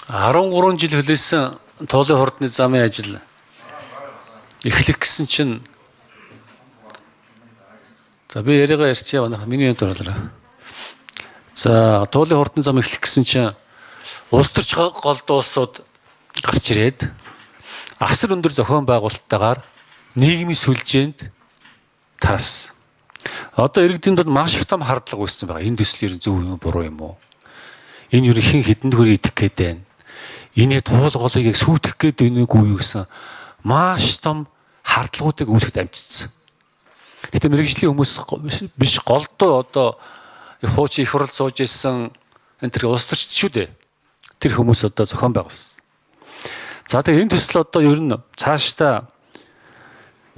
13 жил хүлээсэн туулын хурдны замын ажил эхлэх гэсэн чинь за би яриагаа ярьчихъя, манайха миний юмд оруулаарай. За, туулын хурдны зам эхлэх гэсэн чинь улс төрч голдуу улсууд гарч ирээд асар өндөр зохион байгуулалттайгаар нийгмийн сүлжээнд тараас. Одоо иргэдийн дунд маш их том хардлага үүссэн байгаа. Энэ төсөл ер нь зөв юм уу, буруу юм уу? Энэ ер нь хэн хэдэн төгрөг идэх гээд байна? Энэ туул голыг яг сүйтгэх гээд байна үгүй юу гэсэн маш том хардлагуудыг үүсгэхэд амжицсан. Гэтэ мэргэжлийн хүмүүс биш, голдуу одоо хуучин их хурал сууж исэн энэ тэр улс төрчд шүү дээ. Тэр хүмүүс одоо зохион байгуулсан. За, тэгээ энэ төсөл одоо ер нь цаашдаа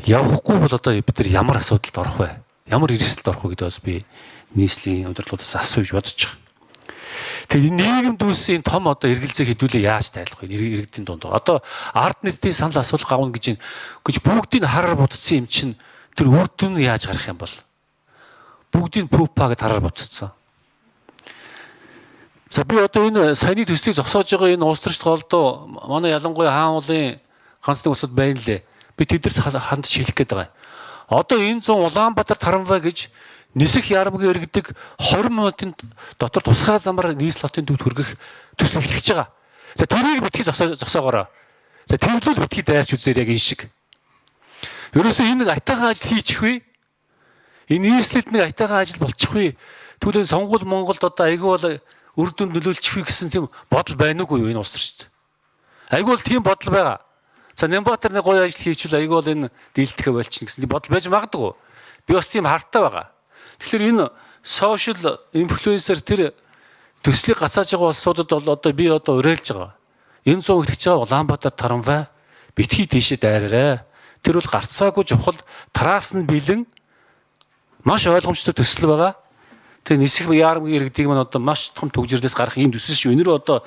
явахгүй бол одоо бид нар ямар асуудалд орох вэ? Ямар эрсдэлд орох вэ гэдэг бас би нийслэлийн удирдлагуудаас асууж бодож байгаа. Тэгээ энэ нийгэмд үүссэн том одоо эргэлзээ хэдүүлээ яаж тайлах вэ? Иргэдийн дунд. Одоо ард нийтийн санал асуулга авна гэж гэж бүгдийг хараар будсан юм чинь тэр үр дүн нь яаж гарах юм бол? Бүгдийг пупа гэж хараар будсан. За, би одоо энэ саяны төслийг зогсоож байгаа энэ улс төрчд голдуу манай ялангуяа хаан уулын ганц нэг улсад байна лээ. Би тэдэрт хандж хэлэх гээд байгаа. Одоо энэ зун Улаанбаатар трамвай гэж нисэх ярамгийн иргэдэг 20 минутын дотор тусгай замаар нийслэл хотын төвд хүргэх төсөл эхлэж байгаа. За, тэрийг битгий зогсоогоорой. За, тэрлүүл битгий дайрч үзээр яг энэ шиг. Ерөөсөө энэ нэг айтайхан ажил хийчих вэ? Энэ нийслэлд нэг айтайхан ажил болчих вэ? Тэгвэл сонгуул Монголд одоо айгүй бол үр дүнд нөлөөлчих вэ гэсэн тийм бодол байна уугүй юу энэ улс төрчд? Айгүй бол тийм бодол байгаа. За, Нямбатар нэг гоё ажил хийчихвэл айгүй бол энэ дийлдэхэ болчихно гэсэн тийм бодол байж магадгүй. Би бас тийм хартай байгаа. Тэгэхээр энэ social influencer тэр төслийг гацааж байгаа улсуудад бол одоо би одоо уриалж байгаа. Энэ зун эхлэж байгаа Улаанбаатар трамвай битгий тийшээ дайраарай. Тэр бол гарцаагүй чухал трасс нь бэлэн маш ойлгомжтой төсөл байгаа. Тэгээ нисэх яармгийн иргэдийг маань одоо маш том түгжрэлээс гарах ийм төсөл шүү. Энэ рүү одоо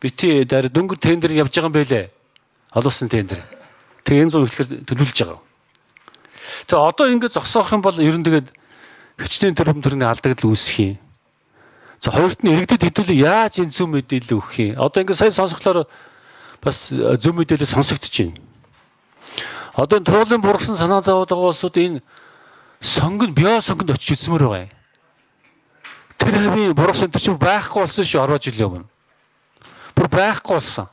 бити дайр дөнгөр тендер явж байгаа юм байлээ. Олон улсын тендер. Тэгээ энэ зун эхлэхээр төлөвлөж байгаа. Тэгээ одоо ингэж зогсоох юм бол ер нь тэгээд хичнээн тэрбум төгрөгийн алдагдал үүсэх юм. За, хоёрт нь иргэдэд хэдүүлээ яаж энэ зөв мэдээлэл өгөх юм? Одоо ингэ сая сонсохлоор бас зөв мэдээлэл сонсогдож байна. Одоо энэ туулын бургасан санаа зовоод байгаа улсууд энэ сонгон био сонгонд очиж үзмээр байгаа юм. Тэр хавийн бургасан тэр чинь байхгүй болсон шүү 10 жилийн өмнө. Бүр байхгүй болсон.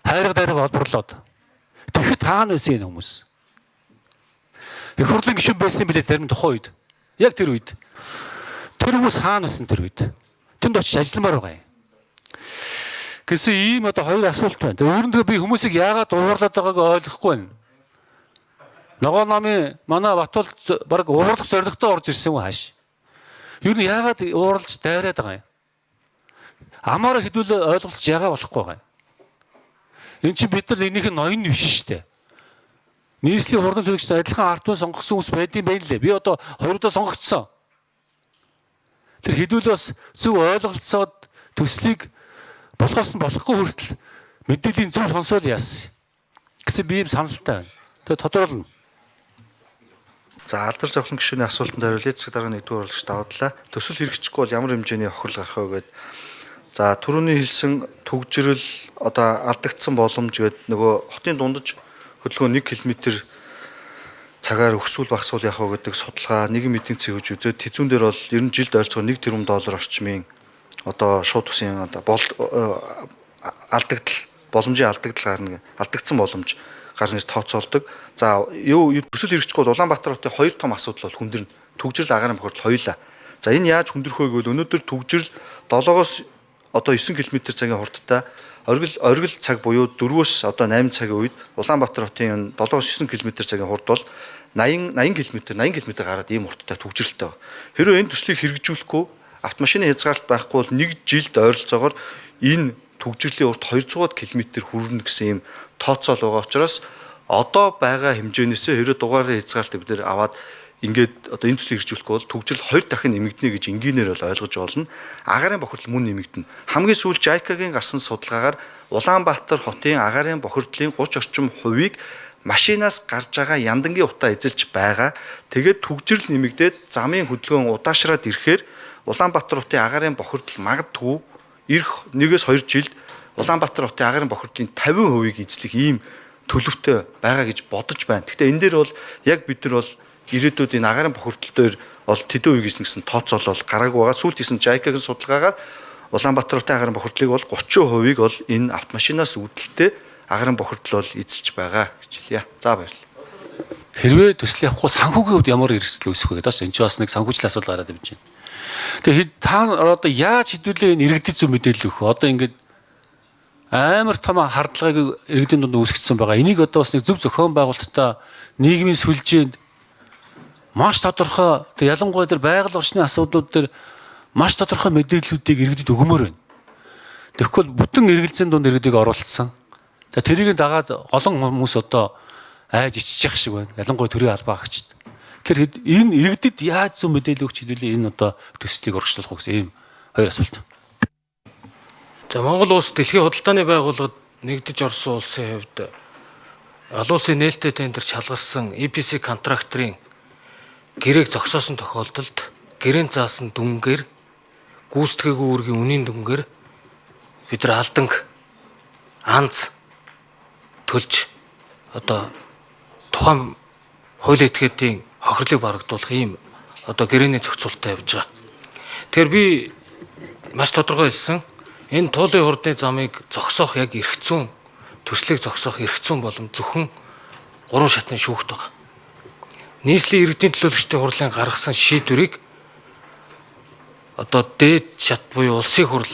Хайрга дайрга олборлоод. Тэгэхэд хаана байсан энэ хүмүүс? Их хурлын гишүүн байсан билээ зарим тухайн үед. Яг тэр үед. Тэр хүмүүс хаана байсан тэр үед? Тэнд очиж ажилламаар байгаа юм. Гэсэн ийм одоо хоёр асуулт байна. Тэгээ өөрөндөө би хүмүүсийг яагаад уурлаад байгааг ойлгохгүй байна. Ногоо намын манай Батул баг уурлах зорилготой орж ирсэн юм хааш. Ер нь яагаад уурлаж дайраад байгаа юм? Амаараа хэдүүлээ ойлголцож яагаад болохгүй байгаа юм? Эн чинь бид нар нэгнийх нь ноён биш шүү дээ. Нийслэлийн хурдан төлөгчд адилхан ард түмэн сонгосон хүмүүс байдсан байх лээ. Би одоо хоёр удаа сонгогдсон. Тэр хэдүүлээ бас зөв ойлголцоод төслийг болохоос нь болохгүй хүртэл мэдээллийн зөв сонсоол яасан гэсэн би юм саналтай байна. Тэгээ тодруулна. За, алдар зовлон гишүүний асуултанд хариулъя. Засаг даргын нэгдүгээр урлагч давдлаа. Төсөл хэрэгжихгүй бол ямар хэмжээний хохирол гарах вэ гээд. За, түрүүний хэлсэн түгжрэл одоо алдагдсан боломж гээд нөгөө хотын дундаж хөдөлгөөн 1 км цагаар өсвөл багасвал яах вэ гэдэг судалгаа нийгэм эдийн засгийн хийж үзээд тэзүүн дээр бол ер нь жилд ойролцоогоор 1 тэрбум доллар орчмын одоо шууд тусын одоо бол алдагдал боломжийн алдагдал гарна, алдагдсан боломж гарна гэж тооцоолдог. За, юу төсөл хэрэгжихгүй бол Улаанбаатар хотын хоёр том асуудал бол хүндэрнэ. Түгжрэл, агаарын бохирдол хоёулаа. За, энэ яаж хүндэрэх вэ гэвэл өнөөдөр түгжрэл 7-оос одоо 9 км цагийн хурдтай оргил цаг буюу 4-өөс одоо 8 цагийн үед Улаанбаатар хотын 7-оос 9 км цагийн хурд бол 80 80 км 80 км гараад ийм хурдтай түгжрэлтэй байна. Хэрвээ энэ төслийг хэрэгжүүлэхгүй автомашины хязгаарлалт байхгүй бол нэг жилд ойролцоогоор энэ түгжрэлийн урт 200 км хүрнэ гэсэн ийм тооцоол байгаа учраас одоо байгаа хэмжээнээсээ хэрвээ дугаарын хязгаарлалтыг бид нэр аваад ингээд одоо энэ төслийг хэрэгжүүлэхгүй бол түгжрэл 2 дахин нэмэгдэнэ гэж энгийнээр бол ойлгож болно. Агаарын бохирдол мөн нэмэгдэнэ. Хамгийн сүүл JICA-гийн гарсан судалгаагаар Улаанбаатар хотын агаарын бохирдлын 30 орчим хувийг машинаас гарч байгаа яндангийн утаа эзэлж байгаа. Тэгээд түгжрэл нэмэгдээд замын хөдөлгөөн удаашраад ирэхээр Улаанбаатар хотын агаарын бохирдол магадгүй ирэх 1-ээс 2 жилд Улаанбаатар хотын агарын бохирдлын 50%-ийг эзлэх ийм төлөвтэй байгаа гэж бодож байна. Гэхдээ энэ дээр бол яг бид нар бол ирээдүйд энэ агарын бохирдол дээр бол тэдэн үе гэсэн гэсэн тооцоол бол гараагүй байгаа. Сүүлд хийсэн JICA-гийн судалгаагаар Улаанбаатар хотын агарын бохирдлыг бол 30%-ийг бол энэ автомашинаас үүдэлтэй агарын бохирдол бол эзэлж байгаа гэж хэлье. За баярлалаа. Хэрвээ төсөл явахгүй санхүүгийн хувьд ямар эрсдэл үүсэх вэ гэдэг бас энэ ч бас нэг санхүүжил асуудал гараад ирж байна. Тэгээ та одоо яаж хэдүүлээ энэ иргэдэд зөв мэдээлэл өгөх вэ? Одоо ингээд амар том хардлагыг иргэдийн дунд үүсгэсэн байгаа. Энийг одоо бас нэг зөв зохион байгуулалттай нийгмийн сүлжээнд маш тодорхой тэг ялангуяа тэр байгаль орчны асуудлууд дээр маш тодорхой мэдээллүүдийг иргэдэд өгмөр байна. Тэгэхгүй бүтэн эргэлзээний дунд иргэдийг оруулсан. За тэрийг дагаад олон хүмүүс одоо айж иччих шиг байна. Ялангуяа төрийн албаа агчид. Тэр энэ иргэдэд яаж зөв мэдээлэл өгч хэдүүлээ энэ одоо төслийг урагшлуулах уу гэсэн ийм хоёр асуулт. За Монгол улс дэлхийн худалдааны байгууллагад нэгдэж орсон улсын хувьд олон улсын нээлттэй тендер шалгарсан EPC контракторын гэрээг зогсоосон тохиолдолд гэрээн заасан дүнгээр гүйцэтгээгүй үүргийн үнийн дүнгээр бид нар алданг анз төлж одоо тухайн хуулийн этгээдийн хохирлыг барагдуулах ийм одоо гэрээний зохицуултаа явж байгаа. Тэгэхээр би маш тодорхой хэлсэн. Энэ туулын хурдны замыг зогсоох яг эрх зүйн төслийг зогсоох эрх зүйн болон зөвхөн 3 шатны шүүхт байгаа. Нийслэлийн иргэдийн төлөөлөгчдийн хурлын гаргасан шийдвэрийг одоо дээд шат буюу улсын хурл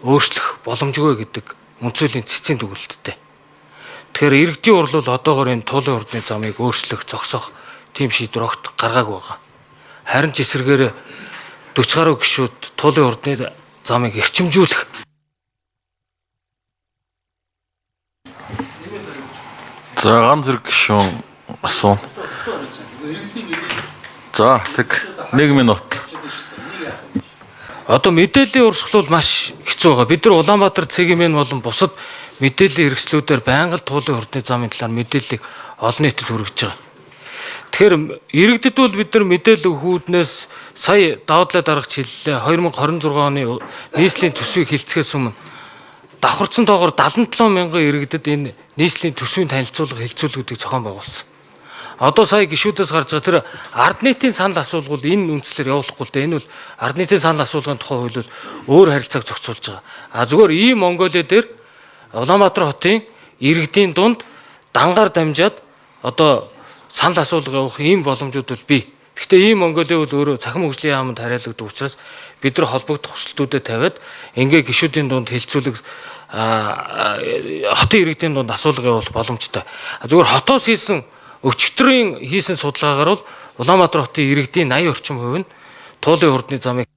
өөрчлөх боломжгүй гэдэг үндсүүлийн цэцгийн дүгнэлттэй. Тэгэхээр иргэдийн хурл бол одоогоор энэ туулын хурдны замыг өөрчлөх, зогсоох тийм шийдвэр огт гаргаагүй байгаа. Харин ч эсрэгээр 40 гаруй гишүүд туулын хурдны замыг эрчимжүүлэх. За ган зэрэг гишүүн асууна. За тэг 1 минут. Одоо мэдээллийн урсгал бол маш хэцүү байгаа. Бид нар Улаанбаатар цэгийн болон бусад мэдээллийн хэрэгслүүдээр байнга л туулын хурдны замын талаар мэдээллийг олон нийтэд хүргэж байгаа. Тэгэхээр иргэдэд бол бид нар мэдээлэл өгөх үүднээс сая даваадлаа дарагч хэллээ. 2026 оны нийслэлийн төсвийг хилцэхээс өмнө давхарцсан тоогоор 77 мянган иргэдэд энэ нийслэлийн төсвийн танилцуулга хэлцүүлгүүдийг зохион байгуулсан. Одоо сая гишүүдээс гарч байгаа тэр ард нийтийн санал асуулгууд энэ үндслээр явуулахгүй л дээ. Энэ бол ард нийтийн санал асуулгын тухай хууль бол өөр харилцааг зохицуулж байгаа. А зүгээр ийм Монголиа дээр Улаанбаатар хотын иргэдийн дунд дангаар дамжаад одоо санал асуулга явуулах ийм боломжууд бол бий. Гэхдээ ийм Монголиа бол өөрөө цахим хөгжлийн яаманд хариалагддаг учраас бид нар холбогдох хүсэлтүүдэд тавиад ингээ гишүүдийн дунд хэлцүүлэг хотын иргэдийн дунд асуулга явуулах боломжтой. Зүгээр хотоос хийсэн өчигдрийн хийсэн судалгаагаар бол Улаанбаатар хотын иргэдийн 80 орчим хувь нь туулын хурдны замыг